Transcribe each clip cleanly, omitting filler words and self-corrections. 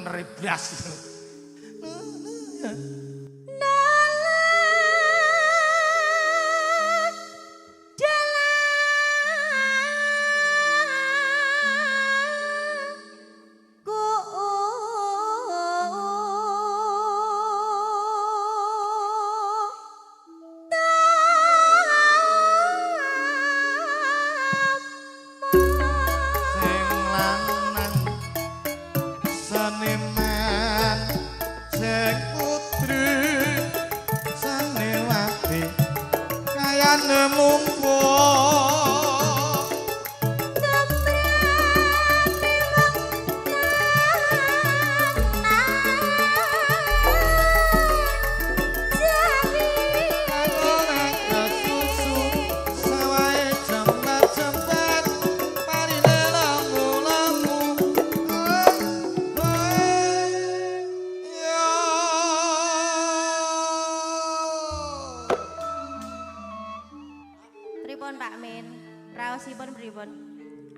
tenere blas.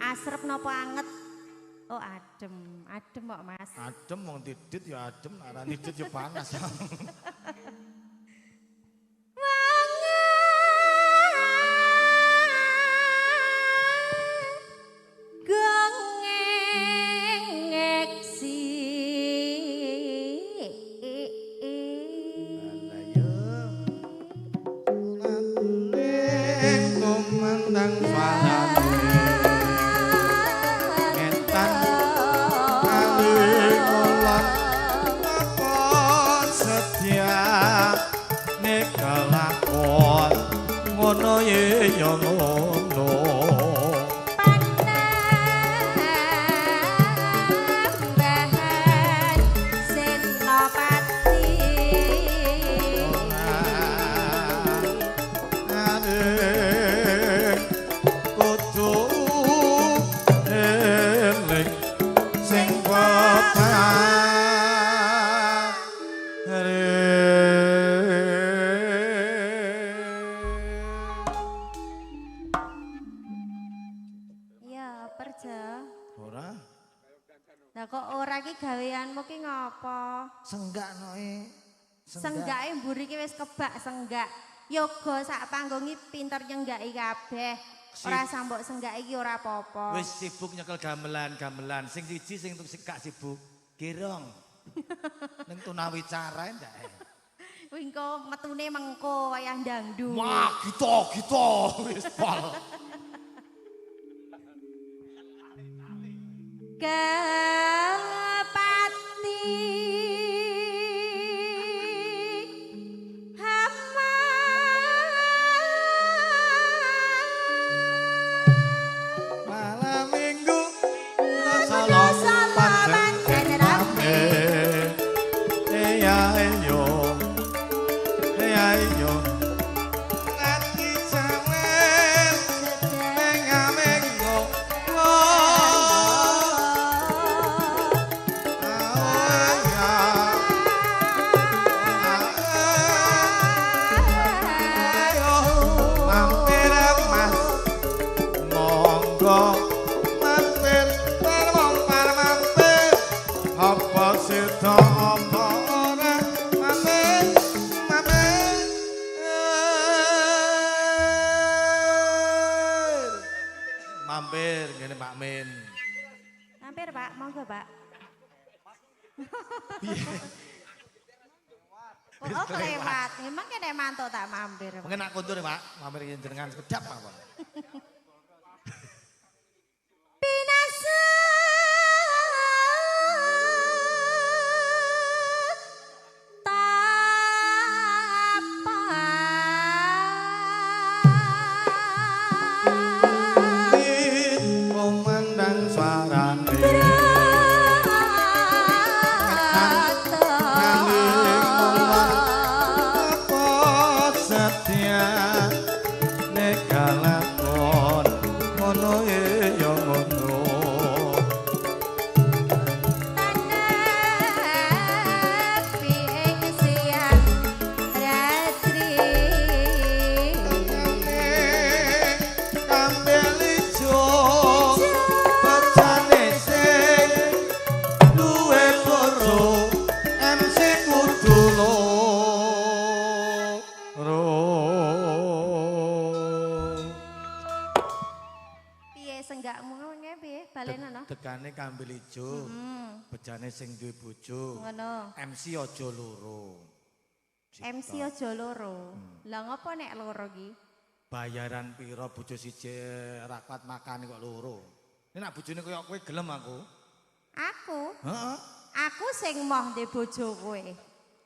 Asrep napa anget? Oh adem, adem kok Mas. Adem wong didit ya adem, ora didit ya panas. Senggake mburi ki wis kebak senggak. Yoga sak panggung iki pinter nyenggaki kabeh. Ora sambok senggak iki ora apa-apa. Wis sibuk nyekel gamelan-gamelan. Sing siji sing gak sibuk gerong. Ning tunawicara ndak. Kuwi engko metune mengko wayah dangdu. Wah, gitu wis pol. Kepati monggo Pak. Oh kelewat, memang kene mantuk tak mampir. Mungkin nak kondur ya Pak, mampir jenengan sekedap mawon. Pinasa tapa. ngendikane kambil ijo. Bejane sing duwe bojo. Ngono. MC aja loro. MC aja loro. Lah ngopo nek loro ki? Bayaran pira bojo siji ra kuat makan kok loro. Nek nak bojone koyo kowe gelem aku. Aku? Heeh. Aku sing moh ndek bojo kowe.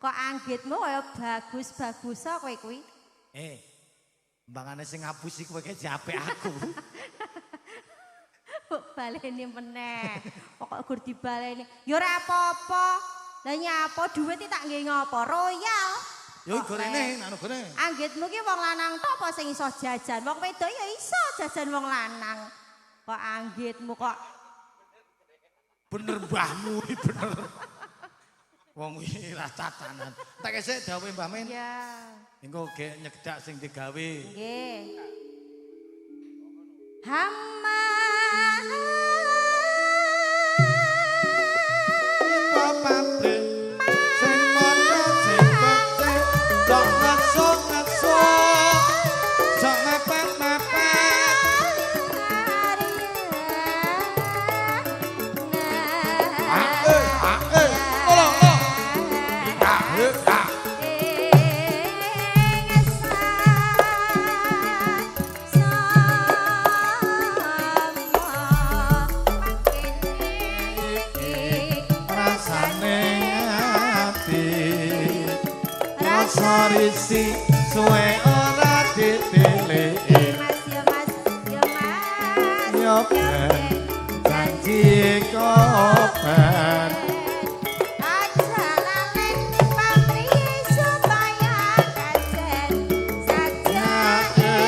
Kok anggitmu kaya bagus-bagus kowe kuwi? Mbangane sing ngapusi kowe kae apik aku. Mbok baleni meneh. Pokok gur dibaleni. Ya ora apa-apa. Lah nyapa dhuwit iki tak nggih ngopo? Royal. Ya gorene, anu gorene. Anggitmu ki wong lanang tok apa sing iso jajan? Wong wedok ya iso jajan wong lanang. Kok anggitmu kok bener mbahmu iki bener. Wong iki ra tatanan. Tak esek dawuhe Mbah Min. Ya. Engko gek nyedak sing digawe. Nggih. Hamba pabrik sing maca sing becik jok ngeso-ngeso jok mepet-mepet. Risi suwe ora ditiliki. Mas ya mas ya mas ya ben janji kopen aja lalen pamrih supaya kajen sajake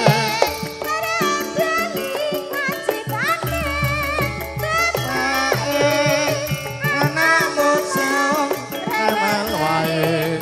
ora bali wajibane bapake anakmu sing rewel wae.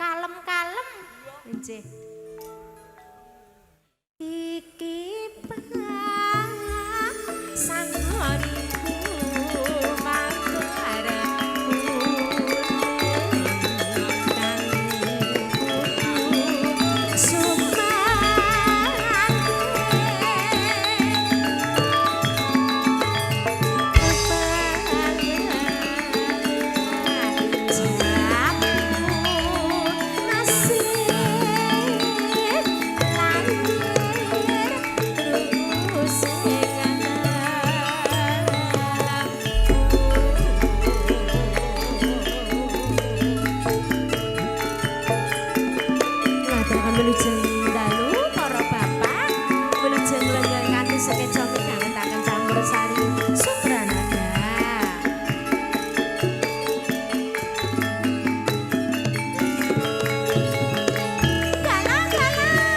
Kalem-kalem nggih. Iki Nasib. Sekeca midhangetaken campursari Supranada. Galang galang.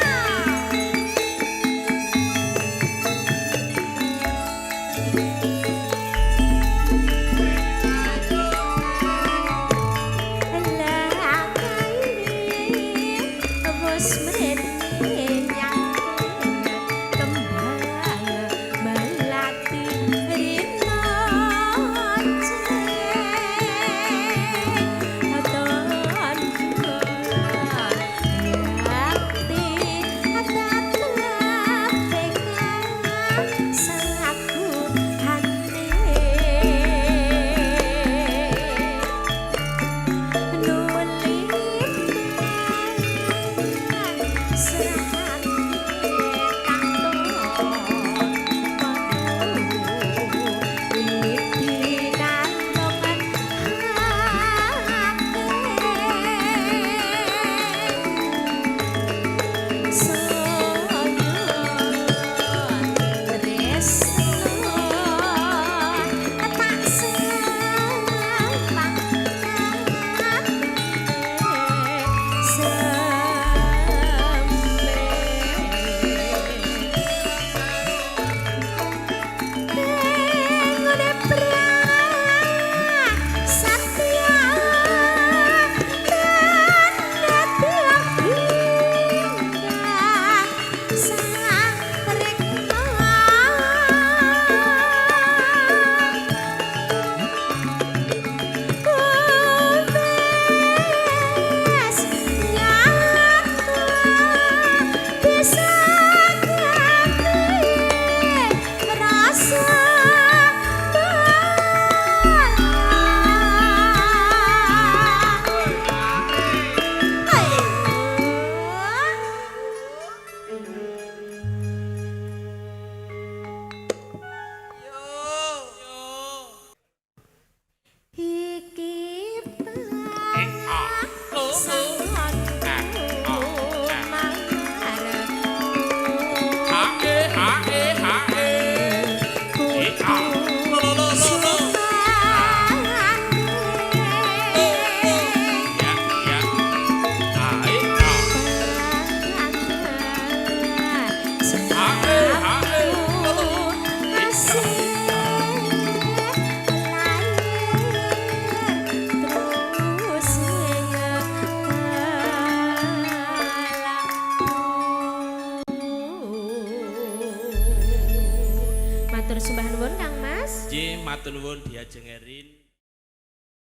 Matur sembah nuwun Kang Mas. Nggih, matur nuwun Diajeng Erin.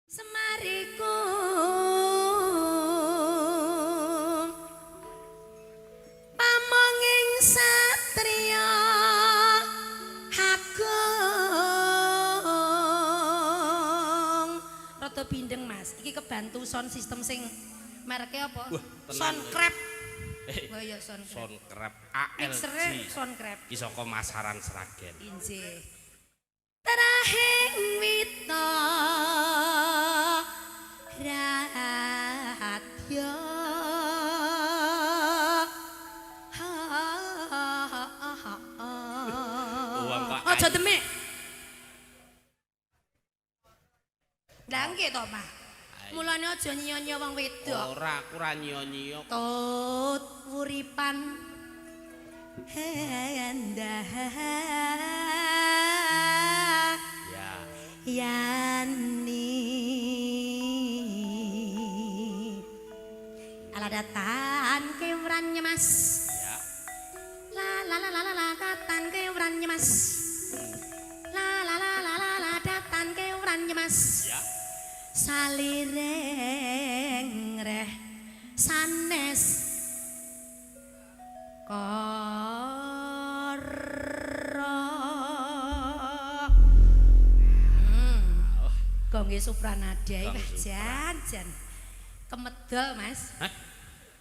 Semariku pamonging satriya agung. Rada bindeng Mas, iki kebantu sound system sing mereke apa? Sound crab. Wah ya sound crab. Sound crab ALG. Mixere sound crab. Iki saka Masaran Sragen. Injih. Trahing wita radya. Aja demik. Lah nggih to, Pak. Mulane aja nyiyo-nyiyo wong wedok. Ora, aku ora nyiyo-nyiyo. Tut uripan endah. Ya. Yani. Aladatan kewran nyemas. Ya. La la la la la la datan kewran nyemas. La la la la la la datan kewran nyemas. Ya. Salireng reh sanes kara. Gongge Supranada iki jan jan kemedol Mas. Hah?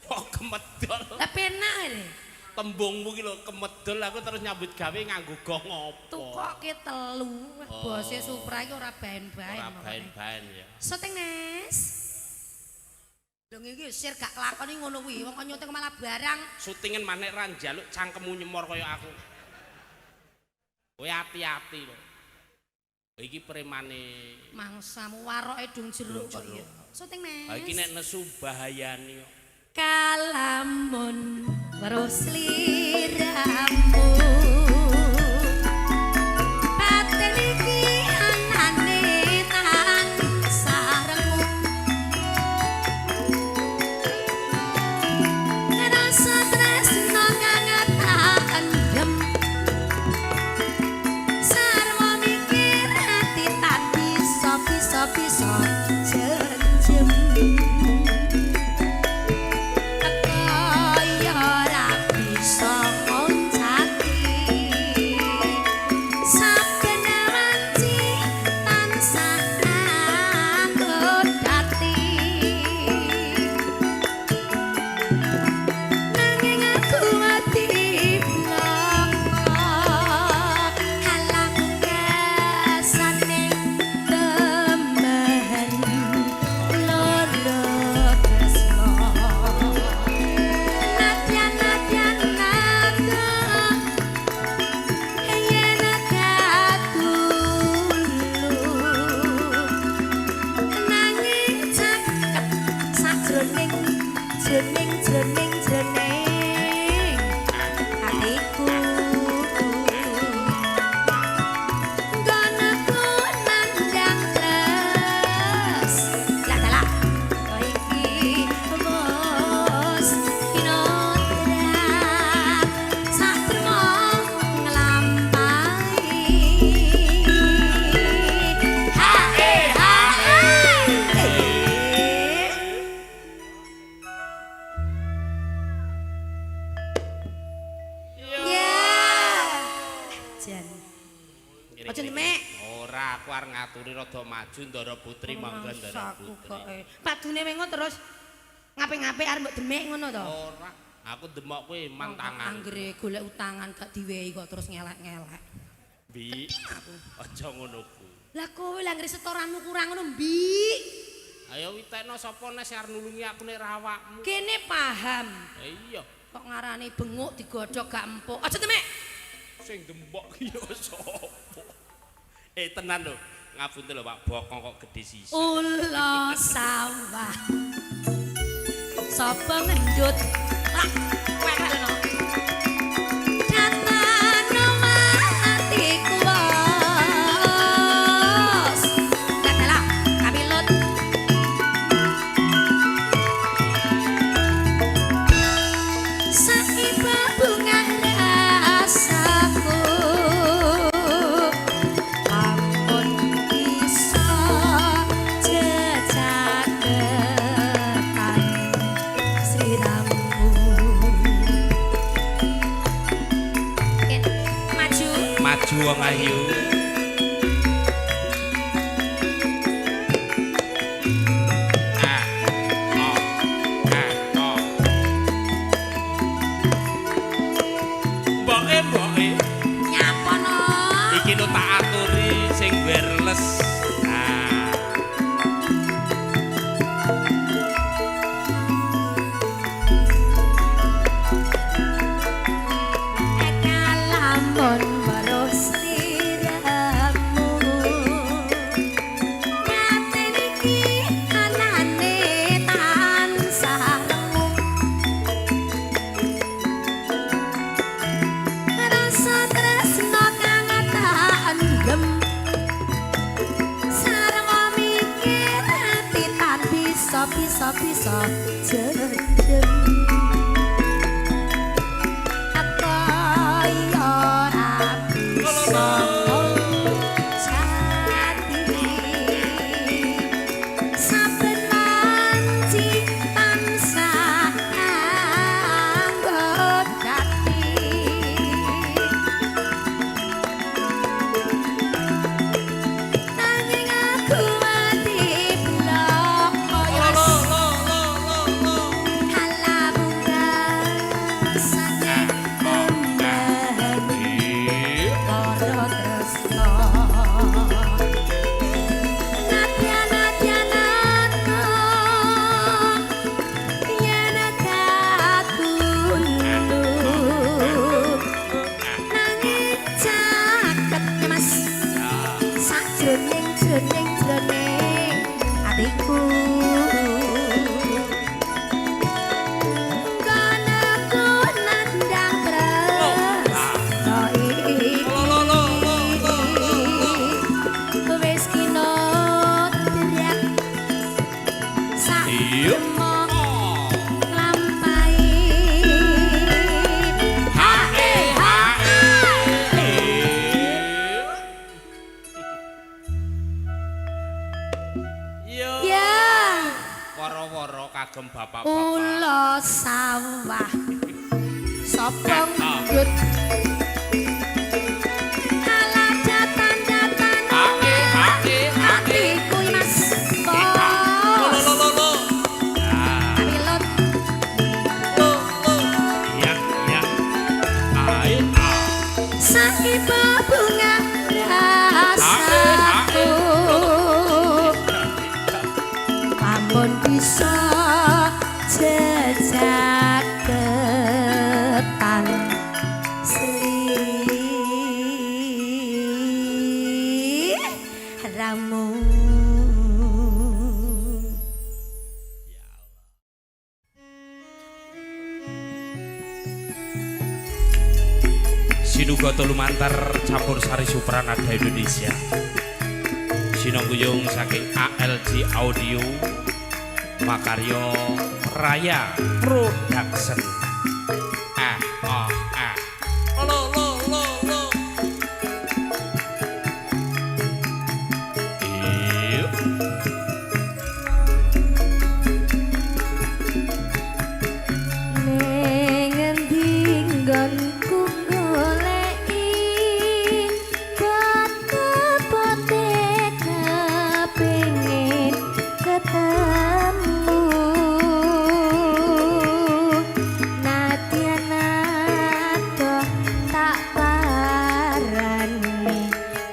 Kok kemedol? Lah penak lho. Tembungmu ki lho kemedol aku terus nyambut gawe nganggo gong apa? Tukoke telu. Bose Supra iki ora baen-baen. Ora baen-baen ya. Syuting Nes. Lho iki sir gak kelakon iki ngono kuwi. Wong kok nyuting malah barang. Syutingen manek ra njaluk cangkemmu nyemor kaya aku. Kowe ati-ati lho. Iki premane Mangsamu waroke dung jeruk kok ya. Syuting Mas. Ha iki nek nesu bahayane kok. Kalamun weruh sliramu. Batin iki anane tansah rengu. Rasa tresno kang tak endem. Sarwa mikir ati tak bisa bisa bisa jenjem. Kaya ora bisa ngoncati. Saben wanci tansah anggodati. Nanging aku mati bloko halang kesane temen loro tresno. Nadyan nadyan nata yen kadulu nanging caket sajroning jroning jroning jroning atiku. Nggonku nandang tres lah dalah iki wis kinodrat satrema nglampahi. Ha e ha e. Ya. Jan. Aja demek. Ora, aku arep ngaturi rada maju Ndara Putri, monggo Ndara Aku Putri. kok padune wengo terus ngape-ngape arep mbok demek ngono to. Ora, aku demok kowe mantangan. Anggere golek utangan gak diwehi kok terus ngelek-ngelek. Bi. Aja ngono ku. Lah kowe lah anggere setoranmu kurang ngono, Bi. Ayo witekno sapa nek sing arep nulungi aku nek ra awakmu. Kene paham. Iya, Kok ngarani benguk digodhog gak empuk. Aja demek. Sing dembok ki ya sapa? Eh tenan lho, ngapunten lho Pak, bokong kok gedhe sisih. Ula sawah. Sapa ngendut? Lah, wek lho. Datano atiku wos. Lah, kapilut. Saiba bunga rasaku. Ampun bisa jejaketan sliramu. Maju. Maju wong ayu. Ah, oh, ah, oh. Mboke, mboke. Nyapa no? Iki lho tak aturi sing wireless. Nah. Kalamun weruh sliramu. Batin iki anane tansah rengu. Rasa tresno kang tak endem. Sarwa mikir ati tan bisa bisa bisa jendem. Kaya ora bisa ngoncati. Saben wanci tansah anggodati. Nanging aku mati blok kaya Lo lo lo lo lo. jroning jroning atiku. Kono nandang tresno iki Lo lo lo lo lo lo. wis kinodrak sak Iya. demok nglampahi. Hae hae. Yo. Ya. Woro-woro kagem bapak-bapak. Ula sawah sapa nggut ala datan-datan Hae hae hae. atiku Mas Lo Bos. lo lo lo. Pilot Lo lo. Ya ya. Ae a. saiki bunga rasaku ampun bisa jejaketan sliramu. Sinugoto lumantar campur sari Supranada Indonesia. Sinongguyung saking ALG Audio Makaryo Raya Production. Ah ah ah. Lo lo lo lo. Iya. Ning endi nggonku goleki bote-bote kepengin ketemu. Nadyan adoh tak parani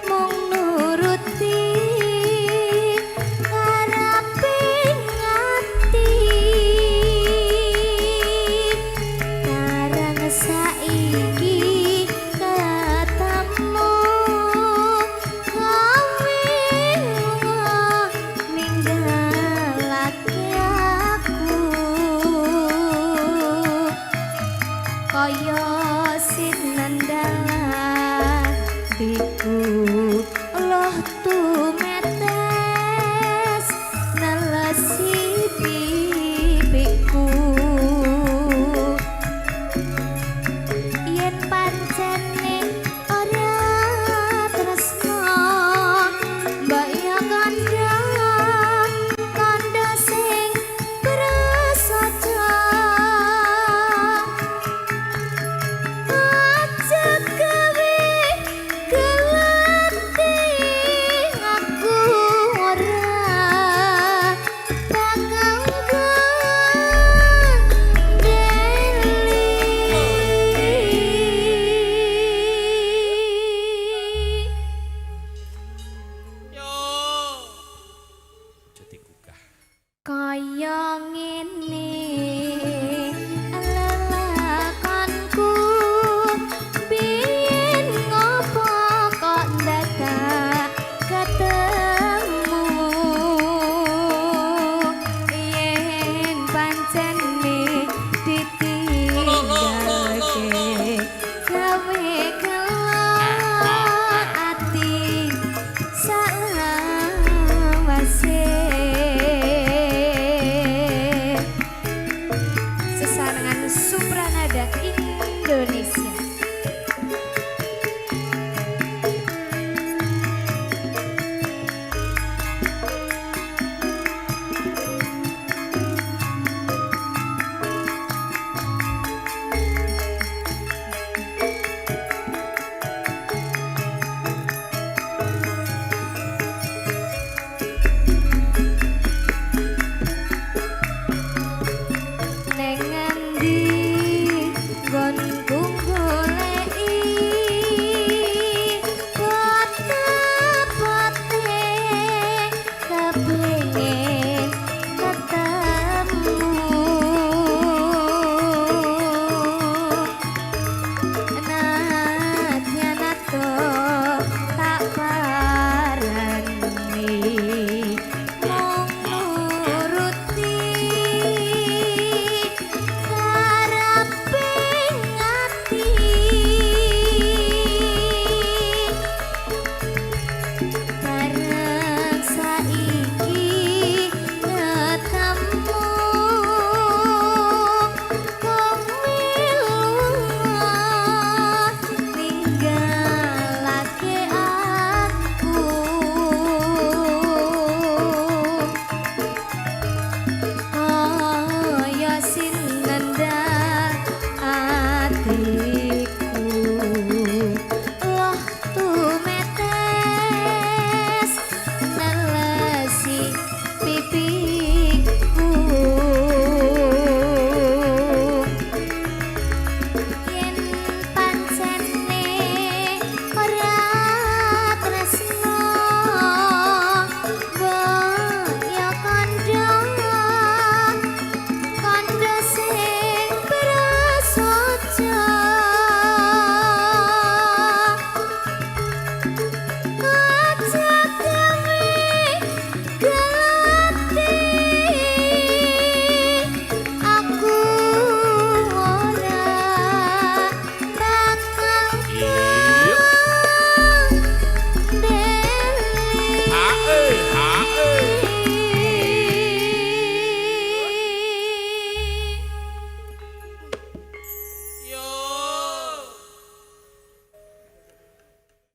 mung nuruti karepe ati. Karang saiki ketemu kowe ninggalake aku kaya sinandala tiku loh tumetes nelesi pipiku. Yen pancene ora tresno mbak ya kandha kandha sing prasaja. Aja gawe gelo.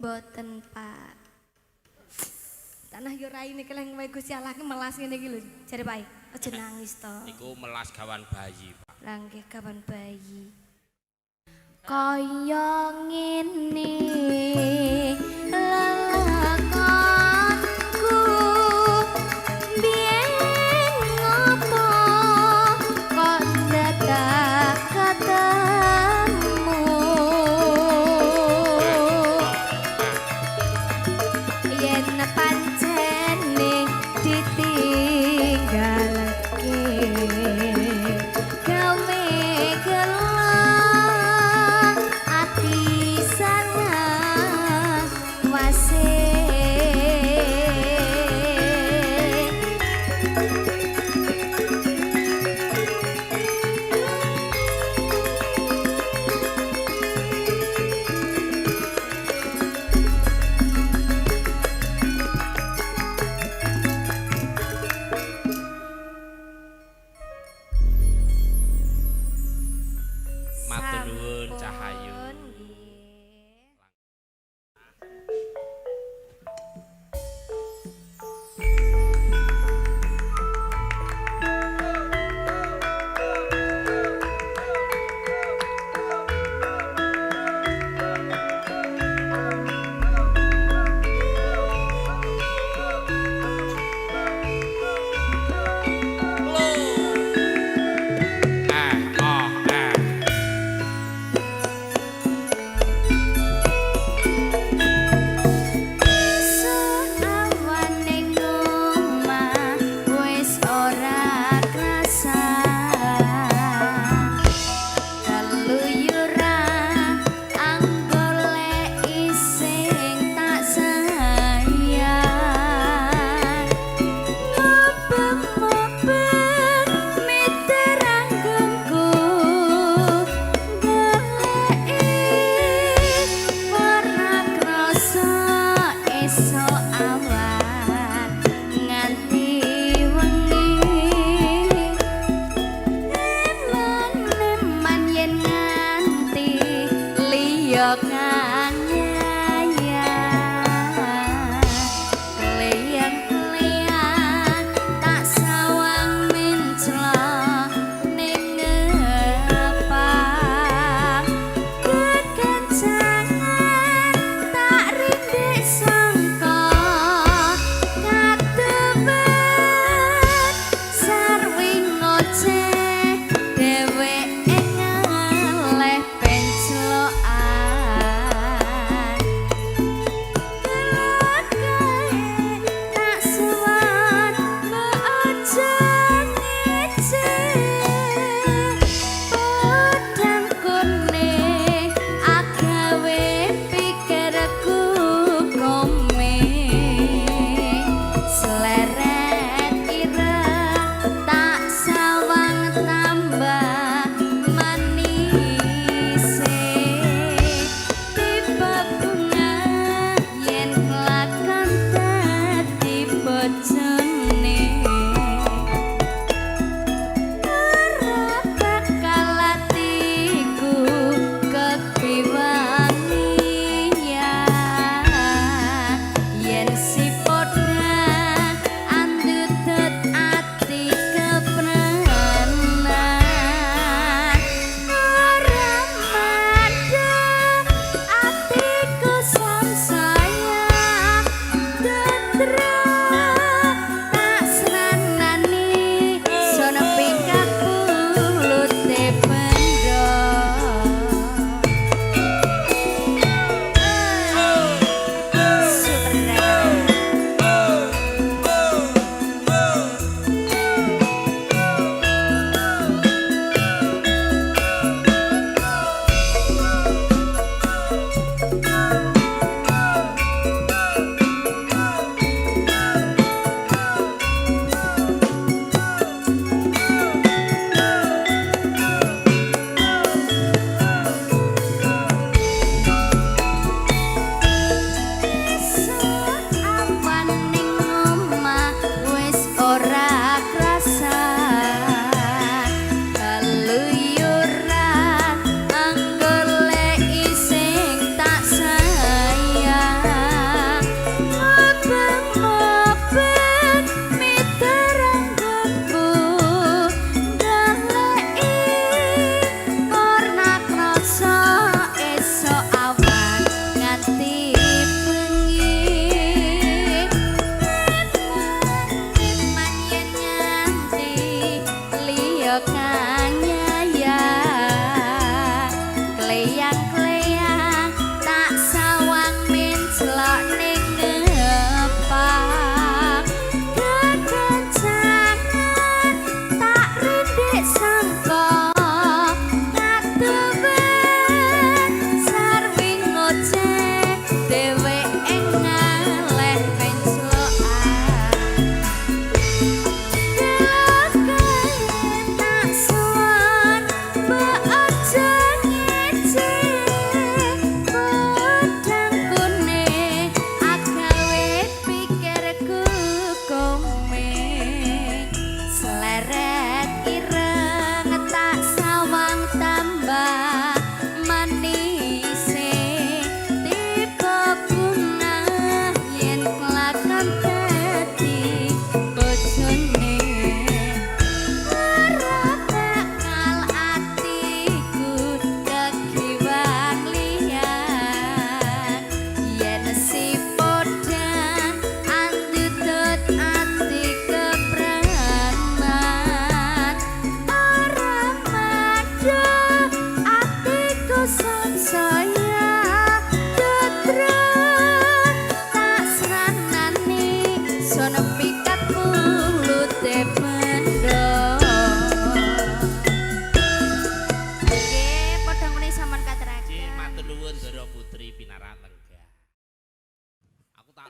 Mboten, Pak. Tanah yo raine keleng wae Gusti Allah ki melas ngene iki lho. Jare Pak, aja nangis to. Iku melas gawan bayi, Pak. Lah nggih gawan bayi. Kaya ngene lelakonku biyen ngopo kok dadak ketemu, yen pancene ditinggalake gawe gela ati sangat.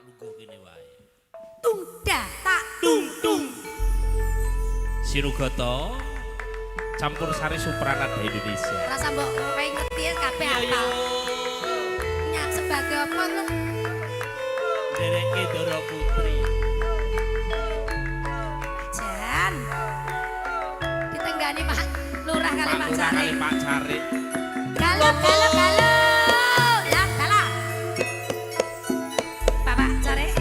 Tak lungguh kene wae. Tungda tak Tung tung. Sinugata campur sari Supranada Indonesia. Rasa mbok kowe ngerti ya kabeh apa. Nyak sebagai apa lu? Dereke Dara Putri. Jan. Ditenggani Pak Lurah kali Pak Lurah kali Carik. Pak Carik. Galuk galuk galuk. Lah galak. Bapak Carik.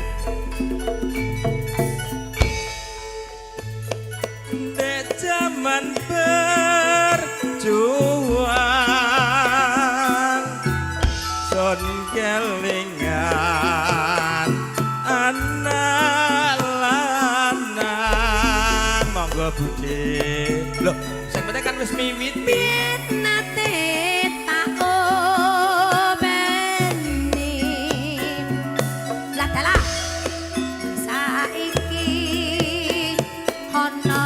Dek jaman berjuang son kelingan anak lanang monggo Bude lho sing penting kan wis miwiti Nate tak openi. Lah dalah. Saiki ana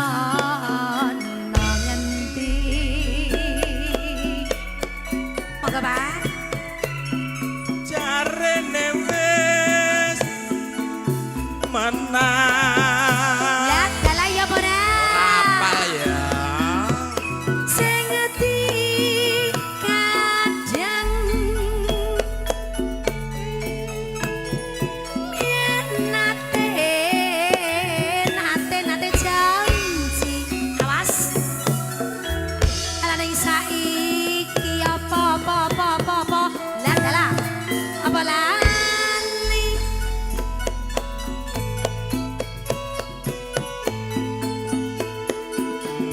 ana ngendi. Monggo Pak. Jarene wis menang Lah dalah ya apa ora? Apal ya. Sing ngerti kadang yen nate nate nate janji awas ala ning saiki apa apa apa apa apa lah dalah apa lali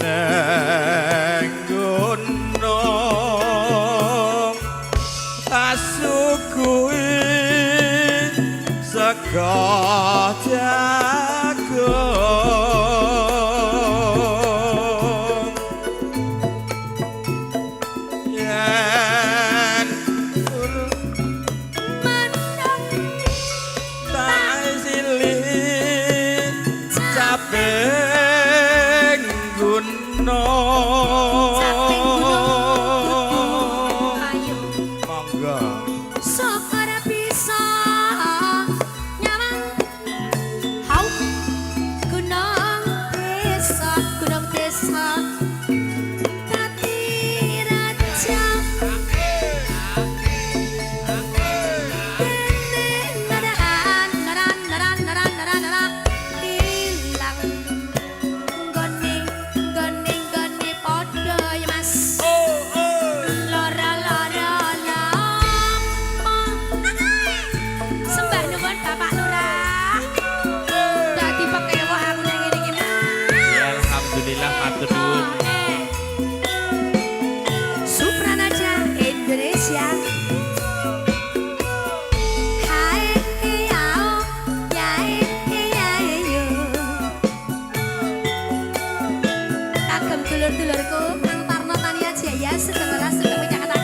Neng gunung tasukui sego jagung yen menung tak silih caping gunung. Caping gunung ayo Monggo. Sok ora bisa nyawang hau gunung desa dadi raja dene naran naran naran naran naran naran ilang nggone nggone nggone padha ya Mas. Lora-lora lama. Sembah nuwun Bapak Lurah. Dadi pekewuh aku nang ngene iki. Ya alhamdulillah matur nuwun. Supranaja Indonesia. Hai yao yai yai yo. Kagem dulur-dulurku Kang Tarno Tania Jaya sedaya sugeng.